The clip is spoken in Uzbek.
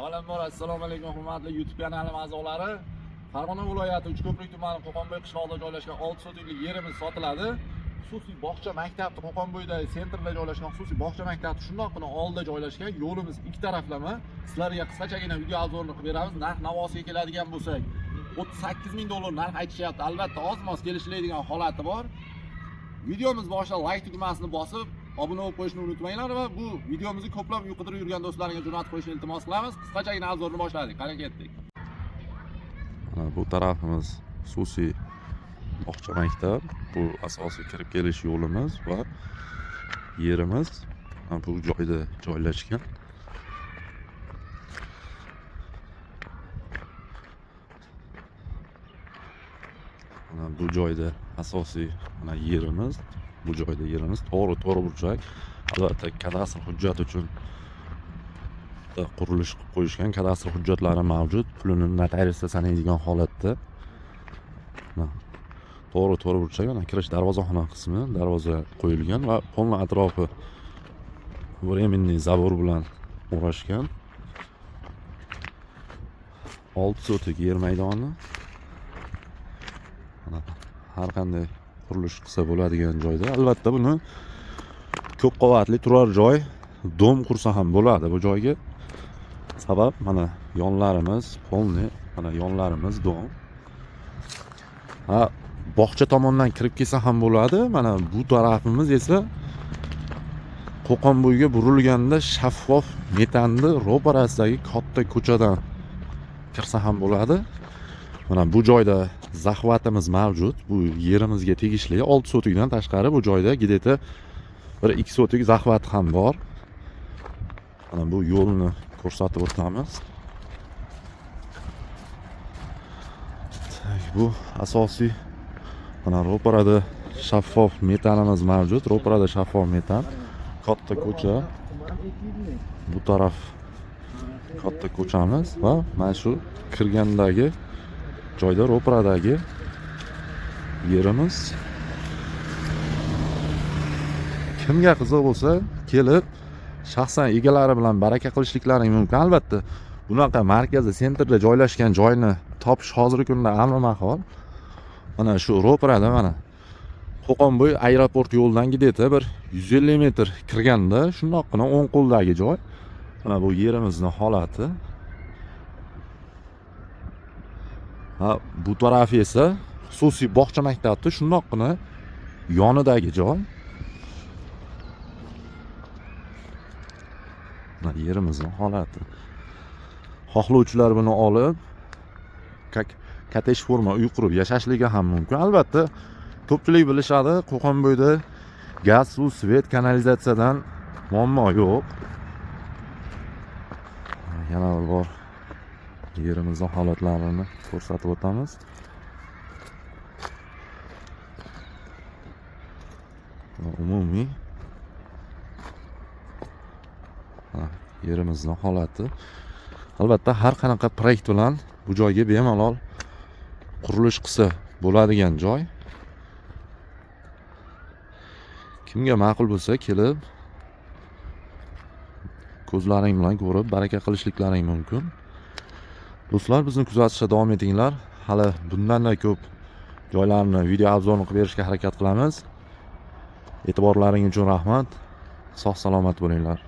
Avvalambor assalomu alaykum hurmatli YouTube kanalim a'zolari. Farg'ona viloyati Uchko'prik tumani Qo'qonbo'y qishlog'ida joylashgan 6 sotixli yerimiz sotiladi. Xususiy bog'cha maktabni Qo'qonbo'ydagi sentrda joylashgan xususiy bog'cha maktabni shundoqqina oldida joylashgan. Yo'limiz ikki taraflama. Sizlarga qisqachagina video obzorni qilib beramiz. Narx navosiga keladigan bo'lsak, 38 ming dollar narx aytishyapti. Albatta oz-moz kelishiladigan holati bor. Videomiz boshida like tugmasini bosib, obuna bo'lib qo'yishni unutmanglar va bu videomizni ko'plab uy qidirib yurgan do'stlarga jo'natib qo'yishni iltimos qilamiz. Qisqachagina obzorni boshladik. Qani ketdik. Mana bu tarafimiz xususiy bog'cha maktab. Bu asosiy kirib kelish yo'limiz va yerimiz mana bu joyda joylashgan. Mana bu joyda asosiy mana yerimiz, bu joyda yerimiz to'g'ri to'g'ri burchak. Albatta kadastr hujjat uchun bitta qurilish qilib qo'yishgan, kadastr hujjatlari mavjud, pulini notariusda sanaydigan holatda. Mana to'g'ri to'g'ri burchak, mana kirish darvozaxona qismi, darvoza qo'yilgan va polni atrofi временный забор bilan o'rashgan. 6 sotik yer maydoni. Mana har qanday qurilish qilsa bo'ladigan joyda. Albatta buni ko'p qavatli turar joy, dom qursa ham bo'ladi bu joyga. Sabab mana yonlarimiz polni, mana yonlarimiz dom. Ha, bog'cha tomondan kirib kelsa ham bo'ladi. Mana bu tarafimiz esa Qo'qonbo'yga burilganda shaffof metanni ro'parasidagi katta ko'chadan kirsa ham bo'ladi. Mana bu joyda zaxvatimiz mavjud. Bu yerimizga tegishli 6 sotikdan tashqari bu joyda где-то 1-2 sotik zaxvat ham bor. Mana bu yo'lni ko'rsatib o'tamiz. Tak, bu asosiy mana ro'parada shaffof metanimiz mavjud. Ro'parada shaffof metan, katta ko'cha. Bu taraf katta ko'chamiz va mana shu kirgandagi joyda ro'paradagi yerimiz. Kimga qiziq bo'lsa, kelib shaxsan egalari bilan baraka qilishliklaring mumkin. Albatta, bunaqa markazda, sentrda joylashgan joyni topish hozirgi kunda amri mahol. Mana shu ro'parada mana Qo'qonbo'y aeroport yo'lidan где-то bir 150 metr kirganda shundoqqina o'ng qo'ldagi joy. Mana bu yerimizning holati. Ha, bu tarafi esa xususiy bog'cha maktabni shundoqqina yonidagi joy. Mana yerimizning holati. Xohlovchilar buni olib, как kottej forma uy qurib yashashligi ham mumkin. Albatta, ko'pchilik bilishadi, Qo'qonbo'yda gaz, suv, svet, kanalizatsiyadan muammo yo'q. Yana bir bor yerimizning holatlarini ko'rsatib o'tamiz. Umumiy yerimizning holati. Albatta har qanaqa proyekt bilan bu joyga bemalol qurilish qilsa bo'ladigan joy. Kimga ma'qul bo'lsa kelib ko'zlaring bilan ko'rib baraka qilishliklaring mumkin. Do'stlar, bizni kuzatishda davom etinglar. Hali bundan-da ko'p joylarni video obzorni qilib berishga harakat qilamiz. E'tiborlaring uchun rahmat. Sog' salomat bo'linglar.